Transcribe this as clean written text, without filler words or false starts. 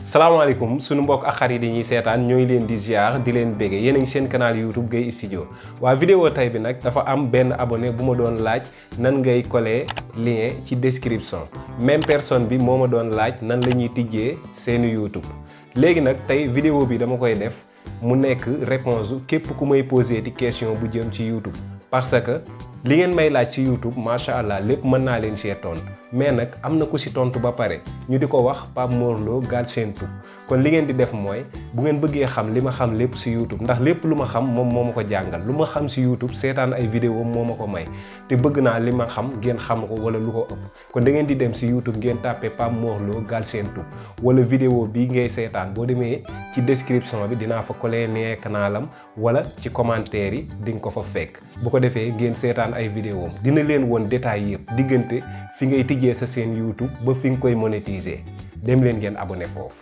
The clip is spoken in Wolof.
salaamaaleykum sunu mbokk ak xarit yi ñuy seetaan ñooy leen di ziar di leen bége yéen a ngi seen canal YouTube Gueye Studio waa vidéo tey bi nag dafa am benn abonné bu ma doon laaj nan ngay coller lien ci description même personne bi moo ma doon laaj nan la ñuy tijjee seeni YouTube léegi nag tey vidéo bi dama koy def mu nekk réponse képp ku may posé ti question bu jëm ci YouTube parce que li ngeen may laaj ci YouTube macha allah lépp mën naa leen see tontu mais nag am na ku ci tontu ba pare ñu di ko wax Pape Mor Lo Galsen Tube kon li ngeen di def mooy bu ngeen bëggee xam li ma xam lépp ci YouTube ndax lépp lu ma xam moom moo ma ko jàngal lu ma xam ci YouTube seetaan ay vidéo moo ma ko may te bëgg naa li ma xam ngeen xam ko wala lu ko ëpp kon da ngeen di dem ci YouTube ngeen tàppee Pape Mor Lo Galsen Tube wala vidéo bii ngay seetaan boo demee ci description bi dinaa fa coller lien kanalam wala ci commentaire yi di nga ko fa fekk bu ko defee ngeen seetaan ay vidéo dina leen woon détail yëpp diggante fi ngay tijjee sa seen YouTube ba fi nga koy monétiser dem leen ngeen abonné foofu.